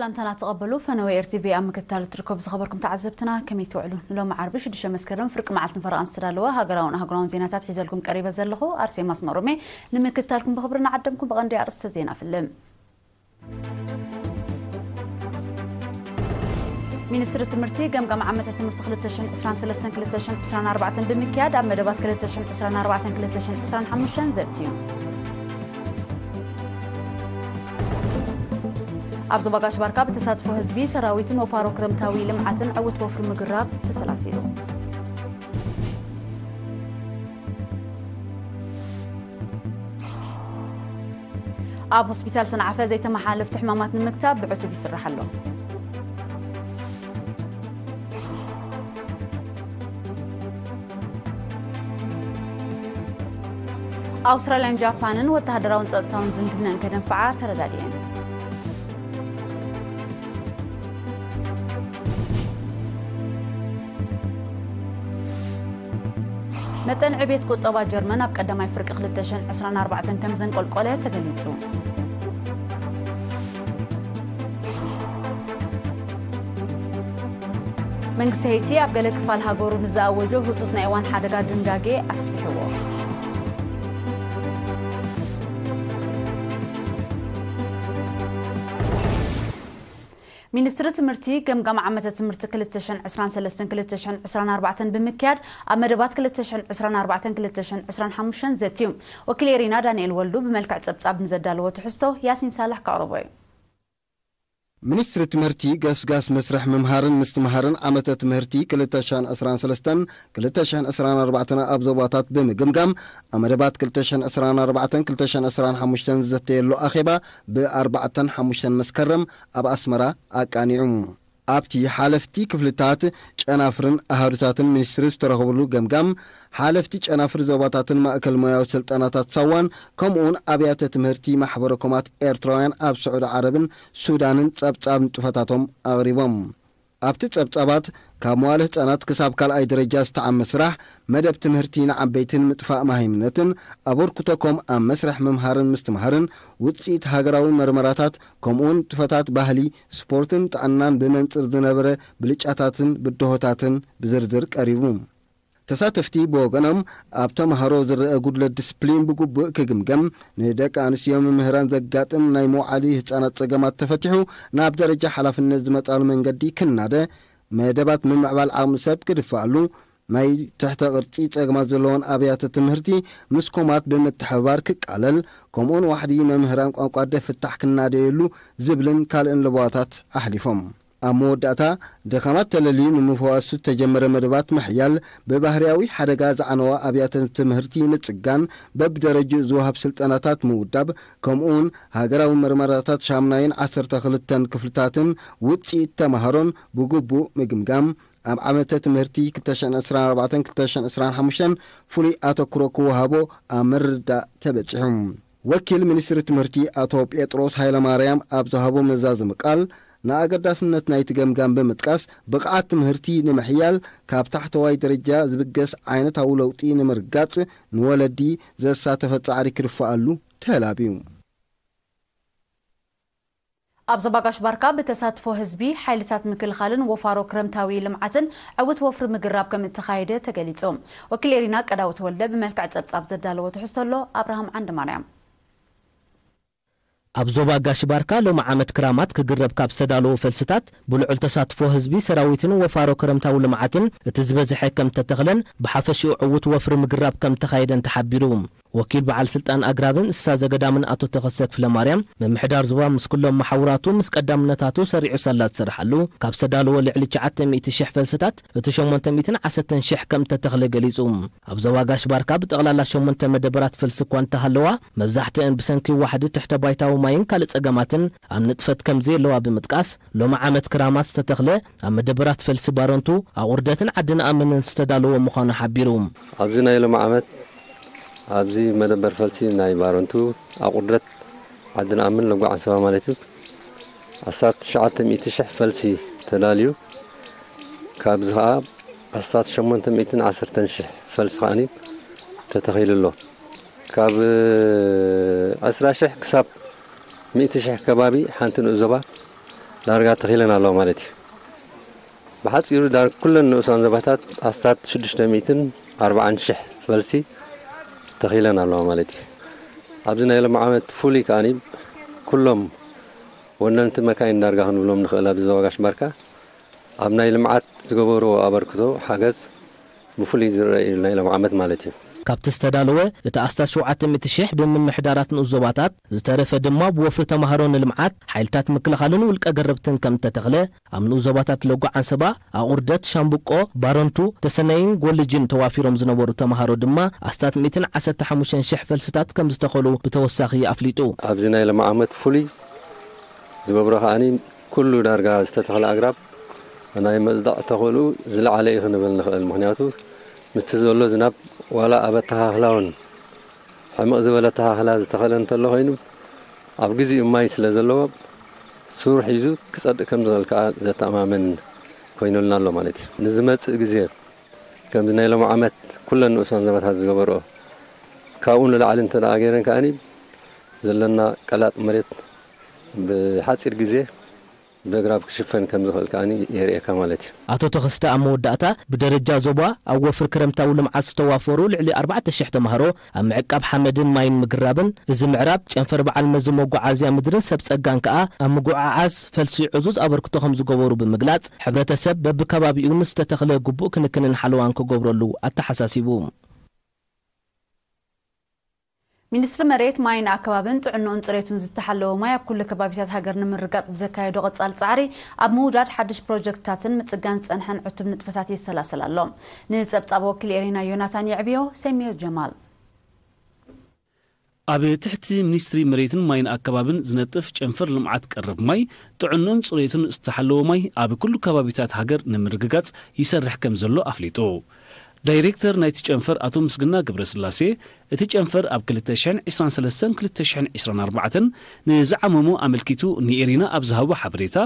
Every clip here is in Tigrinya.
ኣንታና ተቐበሉ። ፈነወ ኤር ቲ ቪ ኣብ ምክትታል እትርከቡ ዝኸበርኩም ተዓዘብትና ከመይ ትውዕሉ? ሎም ዓርቢ ሽዱሽተ መስከረም ፍርቂ መዓልትን ፈረቓን ዝተዳለወ ሃገራውን ኣህጉራውን ዜናታት ሒዘልኩም ቀሪበ ዘለኹ ኣርሴማ ኣስመሮሜ። ንምክትታልኩም ብኽብሪ ንዓደምኩም። ብቐንዲ ኣርእስተ ዜና ፍልም። ሚኒስትሪ ትምህርቲ ገምጋም ዓመተ ትምህርቲ ክልተ ሽሕን ዕስራን ሰለስተን ክልተ ሽሕን ዕስራን ኣርባዕተን ብምክያድ ኣብ መደባት ክልተ ሽሕን ዕስራን ኣርባዕተን ክልተ ሽሕን ዕስራን ሓሙሽተን ዘትዩ። ኣብ ዞባ ጋሽ ባርካ ብተሳትፎ ህዝቢ፣ ሰራዊትን ወፋሮ ክረምታዊ ልምዓትን ዕውት ወፍሪ ምግራብ ተሰላሲሉ። ኣብ ሆስፒታል ሰንዓፈ ዘይተመሓለፍቲ ሕማማት ንምግታእ ብዕቱብ ይስራሕ ኣሎ። ኣውስትራልያን ጃፓንን ወተሃደራውን ጸጥታውን ዝምድነን ከደንፍዓ ተረዳዲኤን። መጠን ዕቤት ቁጠባ ጀርመን ኣብ ቀዳማይ ፍርቂ ክልተ ሽሕን ዕስራን ኣርባዕተን ከም ዘንቆልቆለ ተገሊጹ። መንግስቲ ሄይቲ ኣብ ገለ ክፋል ሃገሩ ንዝኣወጆ ህጹጽ ናይ እዋን ሓደጋ ድንጋጌ ኣስፊሕዎ። ሚኒስትሪ ትምህርቲ ገምጋም ዓመተ ትምህርቲ ክልተ ሽሕን ዕስራን ሰለስተን ክልተ ሽሕን ዕስራን ኣርባዕተን ብምክያድ ኣብ መደባት ክልተ ሽሕን ዕስራን ኣርባዕተን ክልተ ሽሕን ዕስራን ሓሙሽተን ዘትዩ። ወኪል ኤሪና ዳንኤል ወልዱ ብመልክዕ ጸብጻብ ንዘዳለዎ ትሕዝቶ ያሲን ሳላሕ ከቕርቦ እዩ። ሚኒስትሪ ትምህርቲ ገስጋስ መስርሕ ምምሃርን ምስትምሃርን ዓመተ ትምህርቲ ክልተ ሽሕን ዕስራን ሰለስተን ክልተ ሽሕን ዕስራን ኣርባዕተን ኣብ ዞባታት ብምግምጋም ኣብ መደባት ክልተ ሽሕን ዕስራን ኣርባዕተን ክልተ ሽሕን ዕስራን ሓሙሽተን ዝዘተየሉ ኣኼባ ብ ኣርባዕተን ሓሙሽተን መስከረም ኣብ ኣስመራ ኣቃኒዑ። ኣብቲ ሓለፍቲ ክፍልታት ጨናፍርን ኣሃዱታትን ሚኒስትሪ ዝተረኸብሉ ገምጋም፣ ሓለፍቲ ጨናፍር ዞባታትን ማእከል ሞያዊ ስልጠናታት ሳዋን ከምኡውን ኣብያተ ትምህርቲ ማሕበረ ኮማት ኤርትራውያን ኣብ ስዑዲ ዓረብን ሱዳንን ጸብጻብ ንጥፈታቶም ኣቕሪቦም። ኣብቲ ጸብጻባት ካብ መዋለ ህጻናት ክሳብ ካልኣይ ደረጃ ዝተዓመ ስራሕ፣ መደብ ትምህርቲ ንዓበይትን ምጥፋእ መሃይምነትን፣ ኣበርክቶ ኮም ኣብ መስርሕ ምምሃርን ምስትምሃርን፣ ውጽኢት ሃገራዊ መርመራታት፣ ከምኡውን ንጥፈታት ባህሊ፣ ስፖርትን ጥዕናን ብመንጽር ዝነበረ ብልጫታትን ብድሆታትን ብዝርዝር ቀሪቡ። ተሳተፍቲ ብወገኖም ኣብ ተማሃሮ ዝረአ ጉድለት ዲስፕሊን ብግቡእ ክግምገም፣ ንደቂ ኣንስትዮ መምህራን ዘጋጥም ናይ መውዓሊ ህጻናት ጸገማት ተፈቲሑ ናብ ደረጃ ሓላፍነት ዝመጻሉ መንገዲ ክናደ፣ መደባት ምምዕባል ዓቕሚ ሰብ ክድፋኣሉ፣ ናይ ትሕተ ቅርጺ ጸገማት ዘለዎን ኣብያተ ትምህርቲ ምስ ኮማት ብምትሕብባር ክቃለል፣ ከምኡውን ዋሕዲ መምህራን ቋንቋ ደፍታሕ ክናደየሉ ዝብልን ካልእን ለበዋታት ኣሕሊፎም። ኣብ መወዳእታ፣ ድኻማት ተለልዩ ንምፍዋሱ ዝተጀመረ መደባት ምሕያል፣ ብባህርያዊ ሓደጋ ዝዓነዋ ኣብያተ ትምህርቲ ምጽጋን፣ በብደረጅኡ ዝወሃብ ስልጠናታት ምውዳብ፣ ከምኡውን ሃገራዊ መርመራታት ሻምናይን ዓሰርተ ክልተን ክፍልታትን ውጽኢት ተማሃሮን ብግቡእ ምግምጋም፣ ኣብ ዓመተ ትምህርቲ ክልተ ሽሕን ዕስራን ኣርባዕተን ክልተ ሽሕን ዕስራን ሓሙሽተን ፍሉይ ኣተኩሮ ክወሃቦ ኣብ ምርድዳእ ተበጺሑ። ወኪል ሚኒስትሪ ትምህርቲ ኣቶ ጴጥሮስ ሃይለማርያም ኣብ ዝሃቦ መዛዘሚ ቃል፣ ንኣገዳስነት ናይቲ ገምጋም ብምጥቃስ፣ ብቕዓት ትምህርቲ ንምሕያል ካብ ታሕተዋይ ደረጃ ዝብገስ ዓይነታዊ ለውጢ ንምርጋጽ ንወለዲ ዘሳተፈ ጻዕሪ ክድፋኣሉ ተላብዩ። ኣብ ዞባ ጋሽ ባርካ ብተሳትፎ ህዝቢ፣ ሓይልታት ምክልኻልን ወፋሮ ክረምታዊ ልምዓትን ዕውት ወፍሪ ምግራብ ከም እተኻየደ ተገሊጹ። ወኪል ኤሪና ቀዳዊ ተወልደ ብመልክዕ ጸብጻብ ዘዳለዎ ትሕዝቶ ኣሎ። ኣብርሃም ዓንደ ማርያም። ኣብ ዞባ ጋሽ ባርካ ሎሚ ዓመት ክራማት ክግረብ ካብ ዝተዳለዎ ፈልስታት ብልዑል ተሳትፎ ህዝቢ፣ ሰራዊትን ወፋሮ ክረምታዊ ልምዓትን እቲ ዝበዝሐ ከም ተተኽለን ብሓፈሽኡ ዕውት ወፍሪ ምግራብ ከም ተኻየደን ተሓቢሩ። ወኪል በዓል ስልጣን ኣግራብን እንስሳ ዘገዳምን ኣቶ ተኸስተ ክፍለማርያም፣ ምምሕዳር ዞባ ምስ ኩሎም መሓውራቱ ምስ ቀዳምነታቱ ሰሪዑ ሳላ ዝሰርሓሉ፣ ካብ ዝተዳለዎ ልዕሊ ትሽዓተ ሚእቲ ሽሕ ፈልስታት እቲ ሸሞንተ ሚእትን ዓሰርተን ሽሕ ከም እተተኽለ ገሊጹ። ኣብ ዞባ ጋሽ ባርካ ብጠቕላላ ሸሞንተ መደበራት ፈልሲ እኳ እንተሃለዋ፣ መብዛሕትአን ብሰንኪ ዋሕዲ ትሕተ ባይታዊ ማይን ካልእ ጸገማትን ኣብ ንጥፈት ከም ዘየለዋ ብምጥቃስ፣ ሎሚ ዓመት ክራማት ዝተተኽለ ኣብ መደበራት ፈልሲ ባረንቱ፣ ኣቑርደትን ዓዲ ንኣምንን ዝተዳለወ ምዃኑ ሓቢሩ። ኣብዚ ናይ ሎሚ ዓመት ኣብዚ መደበር ፈልሲ ናይ ባረንቱ ኣቑርደት ዓዲ ንኣምን ለጓ ዓንሰባ ማለት እዩ። ዓሰርተ ትሽዓተ ሚእቲ ሽሕ ፈልሲ ተዳልዩ፣ ካብዚ ኸዓ ዓሰርተ ሸሞንተ ሚእትን ዓሰርተን ሽሕ ፈልሲ ኸዓኒ ተተኺሉ ኣሎ። ካብ ዕስራ ሽሕ ክሳብ ሚእቲ ሽሕ ከባቢ ሓንቲ ንኡስ ዞባ ዳርጋ ተኺለን ኣለዋ ማለት እዩ። ብሓፂሩ ዳር ኩለን ንኡሳን ዞባታት ኣስታት ሽዱሽተ ሚእትን ኣርባዓን ሽሕ ፈልሲ ተኺለን ኣለዋ ማለት እዩ። ኣብዚ ናይ ሎም ዓመት ፍሉይ ከኣኒ ኩሎም ወነንቲ መካይን ዳርጋ ክንብሎም ንኽእል ኣብዚ ዞባ ጋሽ ባርካ ኣብ ናይ ልምዓት ዝገበርዎ ኣበርክቶ ሓገዝ ብፍሉይ ዝረአ እዩ ናይ ሎም ዓመት ማለት እዩ። ካብቲ ዝተዳለወ እቲ ኣስታት ሸውዓተ ሚእቲ ሽሕ ብምምሕዳራት ንኡስ ዞባታት ዝተረፈ ድማ ብወፍሪ ተማሃሮ ንልምዓት ሓይልታት ምክልኻልን ውልቀ ገረብትን ከም እተተኽለ ኣብ ንኡስ ዞባታት ሎጎ ዓንሰባ፣ ኣቑርደት፣ ሻምብቆ፣ ባረንቱ፣ ተሰነይን ጎልጅን ተዋፊሮም ዝነበሩ ተማሃሮ ድማ ኣስታት ሚእትን ዓሰርተ ሓሙሽተን ሽሕ ፈልስታት ከም ዝተኸሉ ብተወሳኺ ኣፍሊጡ። ኣብዚ ናይ ሎም ዓመት ፍሉይ ዝገብሮ ከኣኒ ኩሉ ዳርጋ ዝተተኽለ ኣግራብ ናይ መፅዳቕ ተኽእልኡ ዝለዓለ እዩ ክንብል ንኽእል። ምኽንያቱ ምስቲ ዘሎ ዝናብ ዋላ ኣብ ኣተኻኽላ እውን ሕምቕ ዝበለ ኣተኻኽላ ዝተኸለ እንተሎ ኮይኑ ኣብ ግዚኡ ማይ ስለ ዘለዎ ሱር ሒዙ ክፀድእ ከም ዝኽእል ከዓ ዘተኣማምን ኮይኑልና ኣሎ ማለት እዩ። ንዝመፅእ ግዜ ከምዚ ናይ ሎም ዓመት ኩለን ንኡሳን ዞባታት ዝገበርኦ ካብኡ ንላዕሊ እንተ ደኣ ገይረን ከኣኒ ዘለና ቀላጥ መሬት ብሓፂር ግዜ ብኣግራብ ክሽፈን ከም ዝኽእል ከኣ የርእየካ ማለት እዩ። ኣቶ ተኸስተ ኣብ መወዳእታ ብደረጃ ዞባ ኣብ ወፍሪ ክረምታዊ ልምዓት ዝተዋፈሩ ልዕሊ ኣርባዕተ ሽሕ ተማሃሮ ኣብ ምዕቃብ ሓመድን ማይን ምግንራብን፣ እዚ ምዕራብ ጨንፈር በዓል መዚ መጓዓዝያ ምድርን ሰብ ጸጋን ከኣ ኣብ ምጉዕዓዝ ፈልሲ ዕዙዝ ኣበርክቶ ከም ዝገበሩ ብምግላጽ፣ ሕብረተሰብ በብከባቢኡ ንዝተተኽለ ግቡእ ክንክንን ሓለዋን ክገብረሉ ኣተሓሳሲቡ። ሚኒስትሪ መሬት፣ ማይን ኣከባብን ጥዕንኡን ጽሬቱን ዝተሓለወ ማይ ኣብ ኩሉ ከባቢታት ሃገር ንምርጋጽ ብዘካየዶ ቀጻሊ ጻዕሪ፣ ኣብ ምውዳድ ሓድሽ ፕሮጀክትታትን ምጽጋን ዝጸንሐን ዕቱብ ንጥፈታት የሰላስል ኣሎ። ንጸብጻብ ወኪል ኤሪና ዮናታን የዕብዮ፣ ሰሚር ጀማል። ኣብ ትሕቲ ሚኒስትሪ መሬትን ማይን ኣከባብን ዝነጥፍ ጨንፈር ልምዓት ቀረብ ማይ፣ ጥዕንኡን ጽሬቱን ዝተሓለወ ማይ ኣብ ኩሉ ከባቢታት ሃገር ንምርግጋጽ ይሰርሕ ከም ዘሎ ኣፍሊጡ። ዳይሬክተር ናይቲ ጨንፈር ኣቶ ምስግና ገብረስላሴ፣ እቲ ጨንፈር ኣብ ክልተ ሽሕን ዕስራን ሰለስተን ክልተ ሽሕን ዕስራን ኣርባዕተን ንዝዓመሙ ኣመልኪቱ ንኤሪና ኣብ ዝሃቦ ሓበሬታ፣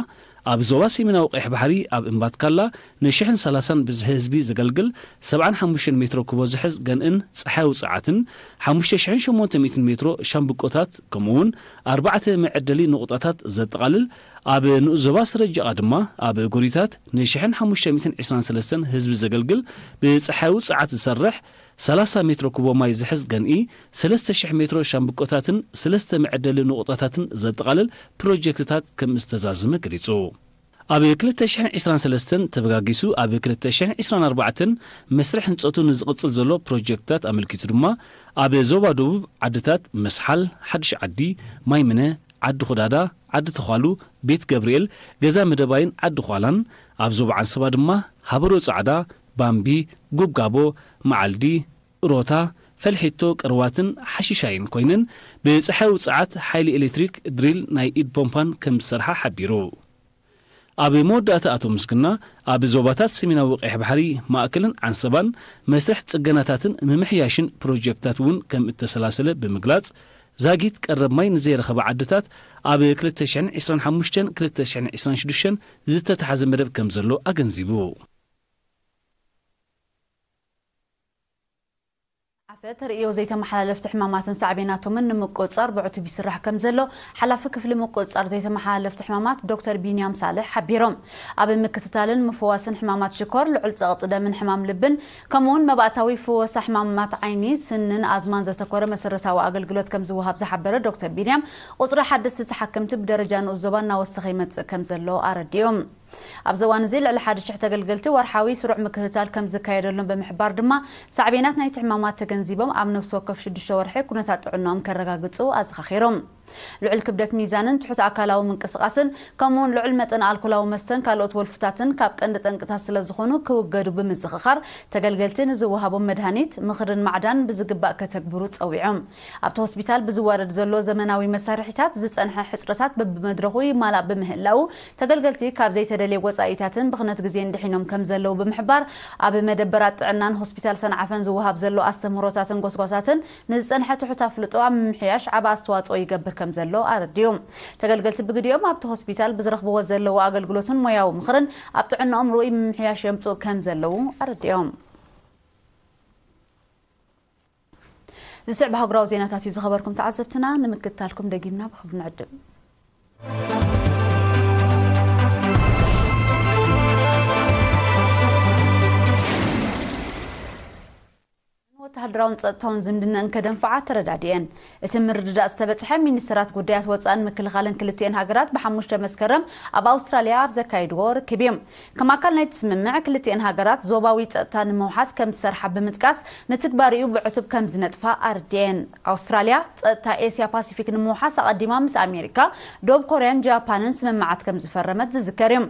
ኣብ ዞባ ሰሜናዊ ቀይሕ ባሕሪ ኣብ እምባትካላ ንሽሕን ሰላሳን ብዝሒ ህዝቢ ዘገልግል ሰብዓን ሓሙሽተን ሜትሮ ኩቦ ዝሕዝ ገንእን ጸሓያዊ ጸዓትን፣ ሓሙሽተ ሽሕን ሸሞንተ ሚእትን ሜትሮ ሻምብቆታት፣ ከምኡ'ውን ኣርባዕተ መዐደሊ ንቑጣታት ዘጠቓልል ኣብ ንኡስ ዞባ ስረጃቓ ድማ ኣብ ጎሪታት ንሽሕን ሓሙሽተ ሚእትን ዕስራን ሰለስተን ህዝቢ ዘገልግል ብጸሓያዊ ጸዓት ዝሰርሕ ሰላሳ ሜትሮ ኩቦ ማይ ዝሕዝ ገንኢ፣ ሰለስተ ሽሕ ሜትሮ ሻምብቆታትን ሰለስተ መዐደሊ ንቑጣታትን ዘጠቓልል ፕሮጀክትታት ከም ዝተዛዘመ ገሊጹ። ኣብ ክልተ ሽሕን ዕስራን ሰለስተን ተበጋጊሱ ኣብ ክልተ ሽሕን ዕስራን ኣርባዕተን መስርሕ ህንጸቱ ንዝቕጽል ዘሎ ፕሮጀክትታት ኣመልኪቱ ድማ ኣብ ዞባ ደቡብ ዓድታት መስሓል፣ ሓድሽ ዓዲ፣ ማይምነ፣ ዓዲ ኹዳዳ፣ ዓዲ ተዃሉ፣ ቤት ገብርኤል፣ ገዛ መደባይን ዓዲ ዃላን፣ ኣብ ዞባ ዓንሰባ ድማ ሃበሮ ጻዕዳ፣ ባምቢ፣ ጉብጋቦ፣ መዓልዲ፣ ሮታ፣ ፈልሒቶ፣ ቅርዋትን ሓሽሻይን ኮይነን ብጸሓያዊ ጸዓት ሓይሊ ኤሌክትሪክ ድሪል ናይ ኢድ ፖምፓን ከም ዝሰርሓ ሓቢሩ። ኣብ መወዳእታ ኣቶ ምስግና ኣብ ዞባታት ሰሜናዊ ቀይሕ ባሕሪ፣ ማእከልን ዓንሰባን መስርሕ ጽገናታትን ምምሕያሽን ፕሮጀክታት እውን ከም እተሰላሰለ ብምግላጽ፣ ዛጊት ቀረብ ማይ ንዘይረኸባ ዓድታት ኣብ ክልተ ሽሕን ዕስራን ሓሙሽተን ክልተ ሽሕን ዕስራን ሽዱሽተን ዝተታሕዘ መደብ ከም ዘሎ ኣገንዚቡ። ዓፈ ተርእዮ ዘይተመሓላለፍቲ ሕማማትን ሳዕቤናቶምን ንምቁጽጻር ብዕቱብ ይስራሕ ከም ዘሎ ሓላፊ ክፍሊ ምቁጽጻር ዘይተመሓላለፍቲ ሕማማት ዶክተር ቢንያም ሳልሕ ሓቢሮም። ኣብ ምክትታልን ምፍዋስን ሕማማት ሽኮር፣ ልዑል ጸቕጢ ደምን ሕማም ልብን ከምኡውን መባእታዊ ፍወሳ ሕማማት ዓይኒ፣ ስንን ኣዝማን ዘተኮረ መሰረታዊ ኣገልግሎት ከም ዝወሃብ ዝሓበረ ዶክተር ቢንያም፣ ቁጽሪ ሓደስቲ ተሓከምቲ ብደረጃ ንኡስ ዞባ እናወሰኸ ይመጽእ ከም ዘሎ ኣረዲኦም። ኣብዚ እዋን እዚ ልዕሊ ሓደ ሽሕ ተገልገልቲ ወርሓዊ ስሩዕ ምክትታል ከም ዝካየደሎም ብምሕባር ድማ፣ ሳዕቤናት ናይቲ ሕማማት ተገንዚቦም ኣብ ነፍሲ ወከፍ ሽዱሽተ ወርሒ ኩነታት ጥዕናኦም ከረጋግጹ ኣዘኻኺሮም። ልዑል ክብደት ሚዛንን ትሑት ኣካላዊ ምንቅስቓስን፣ ከምኡውን ልዑል መጠን ኣልኮላዊ መስተን ካልኦት ወልፍታትን ካብ ቀንዲ ጠንቅታት ስለ ዝኾኑ ክውገዱ ብምዝኽኻር፣ ተገልገልቲ ንዝወሃቦም መድሃኒት፣ ምኽርን ማዕዳን ብዝግባእ ከተግብሩ ጸዊዖም። ኣብቲ ሆስፒታል ብዝዋደድ ዘሎ ዘመናዊ መሳርሒታት ዝጸንሐ ሕጽረታት በብመድረኹ ይማላእ ብምህላው፣ ተገልገልቲ ካብ ዘይተደልየ ወጻኢታትን ብኽነት ግዜን ድሒኖም ከም ዘለዉ ብምሕባር፣ ኣብ መደበራት ጥዕናን ሆስፒታል ሰንዓፈን ዝወሃብ ዘሎ ኣስተምህሮታትን ጎስጓሳትን ንዝጸንሐ ትሑት ኣፍልጦ ኣብ ምምሕያሽ ዓቢ ኣስተዋጽኦ ይገብር ከም ዘሎ ኣረዲኦም። ተገልገልቲ ብግዲኦም ኣብቲ ሆስፒታል ብዝረኽብዎ ዘለዉ ኣገልግሎትን ሞያዊ ምኽርን ኣብ ጥዕናኦም ርኡይ ምምሕያሽ የምጽኡ ከም ዘለዉ ኣረዲኦም። ዝስዕብ ኣህጉራዊ ዜናታት እዩ ዝኸበርኩም ተዓዘብትና፣ ንምክትታልኩም ደጊምና ብኽብሪ ንዕድም። ድራውን ጸጥታውን ዝምድነን ከደንፍዓ ተረዳዲኤን። እቲ ምርድዳእ ዝተበጽሐ ሚኒስትራት ጉዳያት ወጻእን ምክልኻልን ክልቲኤን ሃገራት ብሓሙሽተ መስከረም ኣብ ኣውስትራልያ ኣብ ዘካይድዎ ርክብ እዩ። ከም ኣካል ናይቲ ስምምዕ ክልቲኤን ሃገራት ዞባዊ ጸጥታ ንምውሓስ ከም ዝሰርሓ ብምጥቃስ፣ ንትግባሪኡ ብዕቱብ ከም ዝነጥፋ ኣርዲኤን። ኣውስትራልያ ጸጥታ ኤስያ ፓሲፊክ ንምውሓስ ኣቐዲማ ምስ ኣሜሪካ፣ ደቡብ ኮርያን ጃፓንን ስምምዓት ከም ዝፈረመት ዝዝከር እዩ።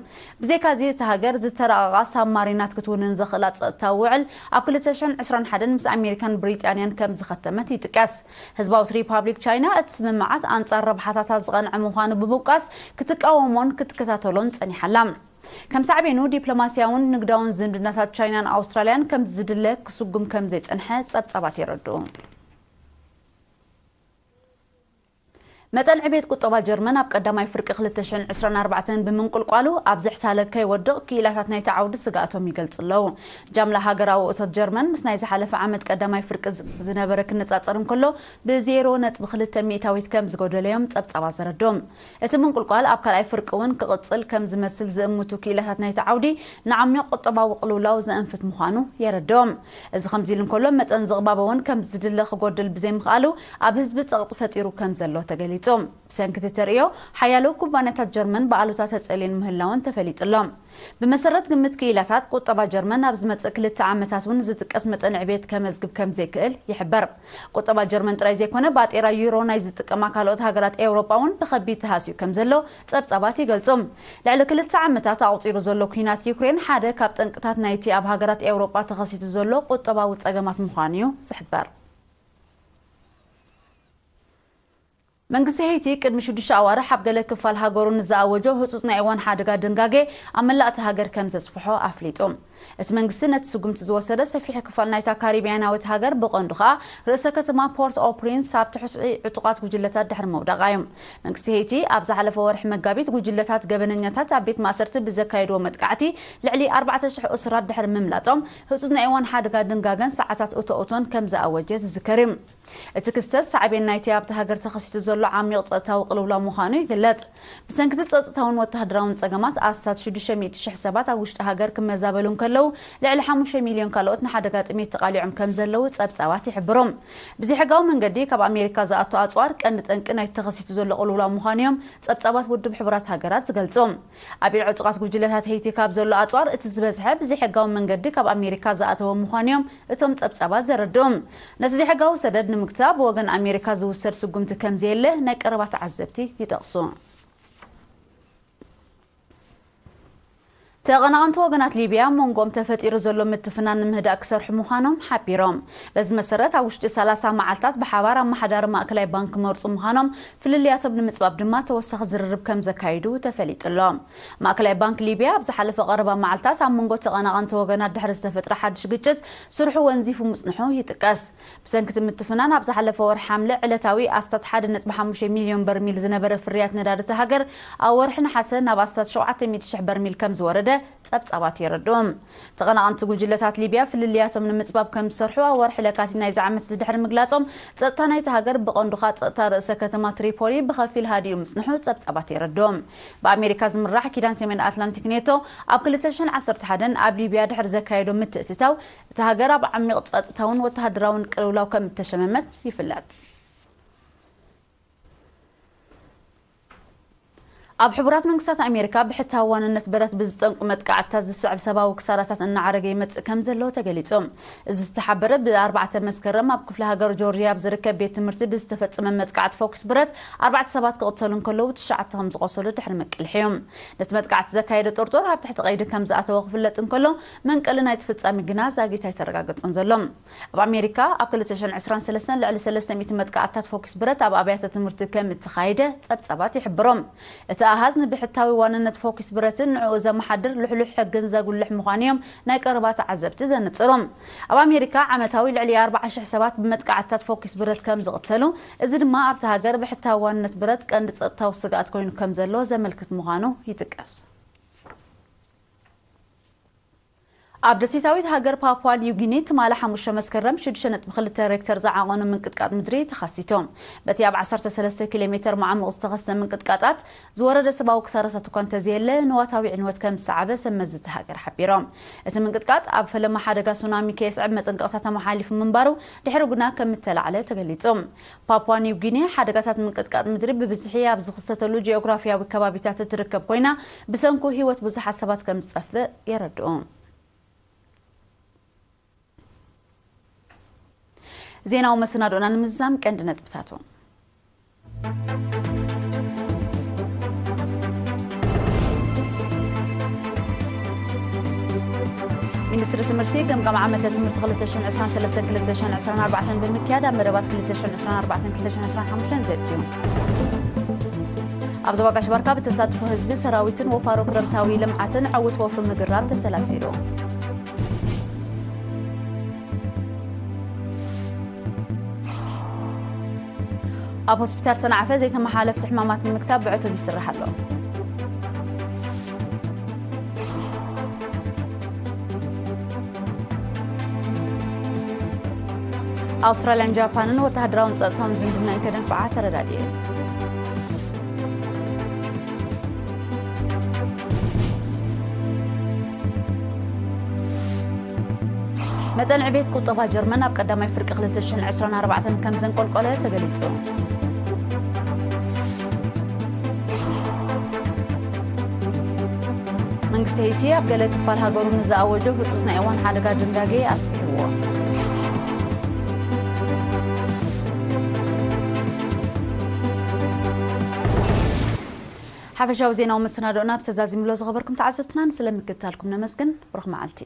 ብዘይካዚ እቲ ሃገር ዝተራቐቓ ሳብማሪናት ክትውንን ዘኽእላ ጸጥታዊ ውዕል ኣብ ክልተ ሽሕን ዕስራን ሓደን ምስ ኣሜሪካን ብሪጣንያን ከም ዝኸተመት ይጥቀስ። ህዝባዊት ሪፓብሊክ ቻይና እቲ ስምምዓት ኣንጻር ረብሓታታ ዝቐንዐ ምዃኑ ብምውቃስ ክትቃወሞን ክትከታተሎን ጸኒሓላ። ከም ሳዕቤኑ ዲፕሎማስያውን ንግዳውን ዝምድናታት ቻይናን ኣውስትራልያን ከም ዝድለ ክስጉም ከም ዘይጸንሐ ጸብጻባት የረድኡ። መጠን ዕቤት ቁጠባ ጀርመን ኣብ ቀዳማይ ፍርቂ ክልተ ሽሕን ዕስራን ኣርባዕተን ብምንቁልቋሉ፣ ኣብ ዝሕታለ ከይወድቕ ክኢላታት ናይቲ ዓውዲ ስግኣቶም ይገልጹ ኣለዉ። ጃምላ ሃገራዊ እቶት ጀርመን ምስ ናይ ዝሓለፈ ዓመት ቀዳማይ ፍርቂ ዝ-፣ ዝነበረ ክነጻጸር እንከሎ፣ ብዜሮ ነጥቢ ክልተ ሚእታዊት ከም ዝጎደለዮም ጸብጻባት ዘረድኦም። እቲ ምንቁልቋል ኣብ ካልኣይ ፍርቂ እውን ክቕጽል ከም ዝመስል ዝእምቱ ክኢላታት ናይቲ ዓውዲ፣ ንዓሚቕ ቁጠባዊ ቅልውላው ዘእንፍት ምዃኑ የረድኦም። እዚ ከምዚ ኢሉ እንከሎ፣ መጠን ዝቕባበ እውን ከም ዝድለ ክጎድል ብዘይምኽኣሉ፣ ኣብ ህዝቢ ጸቕጢ ፈጢሩ ከም ዘሎ ተገሊጹ። ብሰንኪ እቲ ተርእዮ፣ ሓያሎ ኩባንያታት ጀርመን ብኣሉታ ተጸልየን ምህላወን ተፈሊጡ ኣሎ። ብመሰረት ግምት ክኢላታት፣ ቁጠባ ጀርመን ኣብ ዝመጽእ ክልተ ዓመታት እውን ዝጥቀስ መጠን ዕቤት ከመዝግብ ከም ዘይክእል ይሕበር። ቁጠባ ጀርመን ጥራይ ዘይኮነ፣ ባጤራ ዩሮ ናይ ዝጥቀማ ካልኦት ሃገራት ኤውሮጳ እውን ብኸቢድ ተሃስዩ ከም ዘሎ ጸብጻባት ይገልጹ። ልዕሊ ክልተ ዓመታት ኣቑጺሩ ዘሎ ኲናት ዩክሬን ሓደ ካብ ጠንቅታት ናይቲ ኣብ ሃገራት ኤውሮጳ ተኸሲቱ ዘሎ ቁጠባዊ ጸገማት ምዃኑ እዩ ዝሕበር። መንግስቲ ሄይቲ ቅድሚ ሽዱሽተ ኣዋርሕ ኣብ ገለ ክፋል ሃገሩ ንዝኣወጆ ህጹጽ ናይ እዋን ሓደጋ ድንጋጌ ኣብ መላእ እታ ሃገር ከም ዘስፍሖ ኣፍሊጡ። እቲ መንግስቲ ነቲ ስጉምቲ ዝወሰደ ሰፊሕ ክፋል ናይታ ካሪብያናዊት ሃገር ብቐንዱ ኸኣ ርእሰ ከተማ ፖርት ኦ ፕሪንስ ኣብ ትሕቲ ዕጡቓት ጉጅለታት ድሕሪ ምውዳቓ እዩ። መንግስቲ ሄይቲ ኣብ ዝሓለፈ ወርሒ መጋቢት ጉጅለታት ገበነኛታት ኣብ ቤት ማእሰርቲ ብዘካየድዎ መጥቃዕቲ ልዕሊ ኣርባዕተ ሽሕ እሱራት ድሕሪ ምምላጦም ህጹጽ ናይ እዋን ሓደጋ ድንጋገን ሰዓታት እቶ እቶን ከም ዝኣወጀ ዝዝከር እዩ። እቲ ክስተት ሳዕቤን ናይቲ ኣብቲ ሃገር ተኸሲቱ ዘሎ ዓሚቕ ጸጥታዊ ቅልውላው ምዃኑ ይግለጽ። ብሰንኪ እቲ ጸጥታውን ወተሃደራውን ጸገማት ኣስታት ሽዱሽተ ሚእቲ ሽሕ ሰባት ኣብ ውሽጢ ሃገር ክመዛበሉ እንከለዉ፣ ልዕሊ ሓሙሽተ ሚልዮን ካልኦት ንሓደጋ ጥሜት ተቓሊዖም ከም ዘለዉ ጸብጻባት ይሕብሩ። ብዘይሕጋዊ መንገዲ ካብ ኣሜሪካ ዝኣቱ ኣጽዋር ቀንዲ ጠንቂ ናይቲ ተኸሲቱ ዘሎ ቅልውላው ምዃኑ እዮም ጸብጻባት ውድብ ሕቡራት ሃገራት ዝገልጹ። ኣብ ኢድ ዕጡቓት ጉጅለታት ሄይቲ ካብ ዘሎ ኣጽዋር እቲ ዝበዝሐ ብዘይሕጋዊ መንገዲ ካብ ኣሜሪካ ዝኣተወ ምዃኑ እዮም እቶም ጸብጻባት ዘረድኡ። ነቲ ዘይሕጋዊ ሰደድ ንምግታእ ብወገን ኣሜሪካ ዝውሰድ ስጉምቲ ከም ዘየለ ናይ ቀረባ ተዓዘብቲ ይጠቕሱ። ተቐናቐንቲ ወገናት ሊብያ መንጎኦም ተፈጢሩ ዘሎ ምትፍናን ንምህዳእ ክሰርሑ ምዃኖም ሓቢሮም። በዚ መሰረት ኣብ ውሽጢ ሰላሳ መዓልታት ብሓባር ኣመሓዳሪ ማእከላይ ባንክ ክመርጹ ምዃኖም፣ ፍልልያቶም ንምጽባብ ድማ ተወሳኺ ዝርርብ ከም ዘካይዱ ተፈሊጡ ኣሎ። ማእከላይ ባንክ ሊብያ ኣብ ዝሓለፈ ቀረባ መዓልታት ኣብ መንጎ ተቐናቐንቲ ወገናት ድሕሪ ዝተፈጥረ ሓድሽ ግጭት ስርሑ ወንዚፉ ምጽንሑ ይጥቀስ። ብሰንኪ እቲ ምትፍናን ኣብ ዝሓለፈ ወርሒ ሓምለ ዕለታዊ ኣስታት ሓደ ነጥቢ ሓሙሽተ ሚልዮን በርሚል ዝነበረ ፍርያት ነዳዲ እታ ሃገር ኣብ ወርሒ ነሓሰ ናብ ኣስታት ሸውዓተ ሚእቲ ሽሕ በርሚል ከም ዝወረደ ጸብጻባት የረድኡ። ተቐናቐንቲ ጉጅለታት ሊብያ ፍልልያቶም ንምጽባብ ከም ዝሰርሑ ኣብ ወርሒ ለካቲት ናይዚ ዓመት እዚ ድሕሪ ምግላጾም፣ ጸጥታ ናይታ ሃገር ብቐንዱ ኸኣ ጸጥታ ርእሰ ከተማ ትሪፖሊ ብኸፊል ሃዲኡ ምጽንሑ ጸብጻባት የረድኡ። ብኣሜሪካ ዝምራሕ ኪዳን ሰሜን ኣትላንቲክ ኔቶ ኣብ ክልተ ሽሕን ዓሰርተ ሓደን ኣብ ሊብያ ድሕሪ ዘካየዶ ምትእትታው፣ እታ ሃገር ኣብ ዓሚቕ ጸጥታውን ወተሃደራውን ቅልውላው ከም እተሸመመት ይፍለጥ። ኣብ ሕቡራት መንግስታት ኣሜሪካ ብሕታዊ ዋንነት ብረት ብዝጠንቁ መጥቃዕትታት ዝስዕብ ሰብኣዊ ክሳራታት እናዓረገ ይመጽእ ከም ዘሎ ተገሊጹ። እዚ ዝተሓበረ ብኣርባዕተ መስከረም ኣብ ክፍለ ሃገር ጆርጅያ ኣብ ዝርከብ ቤት ትምህርቲ ብዝተፈጸመ መጥቃዕቲ ፎክስ ብረት ኣርባዕተ ሰባት ክቕተሉ እንከለዉ ትሽዓተ ከም ዝቖሰሉ ድሕሪ ምቅልሕ እዩ። ነቲ መጥቃዕቲ ዘካየደ ጥርጡር ኣብ ትሕቲ ቀይዲ ከም ዝኣተወ ክፍለጥ እንከሎ መንቀሊ ናይቲ ፍጻሜ ግና ዛጊት ኣይተረጋገጸን ዘሎ። ኣብ ኣሜሪካ ኣብ ክልተ ሽሕን ዕስራን ሰለስተን ልዕሊ ሰለስተ ሚእቲ መጥቃዕትታት ፎክስ ብረት ኣብ ኣብያተ ትምህርቲ ከም እተኻየደ ጸብጻባት ይሕብሩ። እቲ ኣሃዝ ንብሕታዊ ዋንነት ፎክስ ብረትን ንዕኡ ዘመሓድር ልሕሉሕ ሕግን ዘጉልሕ ምዃኑ እዮም ናይ ቀረባ ተዓዘብቲ ዘነጽሩ። ኣብ ኣሜሪካ ዓመታዊ ልዕሊ ኣርባዓ ሽሕ ሰባት ብመጥቃዕትታት ፎክስ ብረት ከም ዝቕተሉ፣ እዚ ድማ ኣብቲ ሃገር ብሕታዊ ዋንነት ብረት ቀንዲ ጸጥታዊ ስግኣት ኮይኑ ከም ዘሎ ዘመልክት ምዃኑ ይጥቀስ። ኣብ ደሴታዊት ሃገር ፓፑዋ ኒው ጊኒ ትማሊ ሓሙሽተ መስከረም ሽዱሽተ ነጥቢ ክልተ ሬክተር ዝዓቐኑ ምንቅጥቃጥ ምድሪ ተኸሲቶም። በቲ ኣብ ዓሰርተ ሰለስተ ኪሎ ሜተር መዓሙቕ ዝተኸስተ ምንቅጥቃጣት ዝወረደ ሰብኣዊ ክሳራታት እኳ እንተዘየለ፣ ንዋታዊ ዕንወት ከም ዝሰዓበ ሰብ መዚ እቲ ሃገር ሓቢሮም። እቲ ምንቅጥቃጥ ኣብ ፈለማ ሓደጋ ሱናሚ ከየስዕብ መጠንቀቕታ ተመሓላሊፉ ምንባሩ ድሕሪ ጉና ከም እተላዕለ ተገሊጹ። ፓፑዋ ኒው ጊኒ ሓደጋታት ምንቅጥቃጥ ምድሪ ብብዝሒ ኣብ ዝኽሰተሉ ጂኦግራፊያዊ ከባቢታት እትርከብ ኮይና፣ ብሰንኩ ህይወት ብዙሓት ሰባት ከም ዝጠፍእ የረድኡ። ዜናዊ መሰናዶና ንምዝዛም ቀንዲ ነጥብታቱ። ሚኒስትሪ ትምህርቲ ገምጋም ዓመተ ትምህርቲ ክልተ ሽሕን ዕስራን ሰለስተን ክልተ ሽሕን ዕስራን ኣርባዕተን ብምክያድ፣ ኣብ መደባት ክልተ ሽሕን ዕስራን ኣርባዕተን ክልተ ሽሕን ዕስራን ሓሙሽተን ዘእትዩ። ኣብ ዞባ ጋሽ ባርካ ብተሳትፎ ህዝቢ፣ ሰራዊትን ወፋሮ ክረምታዊ ልምዓትን ዕውት ወፍሪ ምግራብ ተሰላሲሉ። ኣብ ሆስፒታል ሰንዓፈ ዘይተመሓላለፍቲ ሕማማት ንምክታብ ብዕቱብ ይስራሕ ኣሎ። ኣውስትራልያን ጃፓንን ወተሃደራውን ጸጥታውን ዝምድና እንከደንፍዓ ተረዳድኤን። መጠን ዕቤት ቁጠባ ጀርመን ኣብ ቀዳማይ ፍርቂ ክልተ ሽሕን ዕስራን ኣርባዕተን ከም ዘንቆልቆለ ተገሊጹ። መንግስቲ ሄይቲ ኣብ ገለ ክፋል ሃገሩ ንዝኣወጆ ህጹጽ ናይ እዋን ሓደጋ ድንጋጌ ኣስፊሕዎ። ሓፈሻዊ ዜናዊ መሰናዶና ብተዛዚምሎ ዝኸበርኩም ተዓዘብትና ስለምክትታልኩም ነመስግን። ብሩኽ መዓልቲ።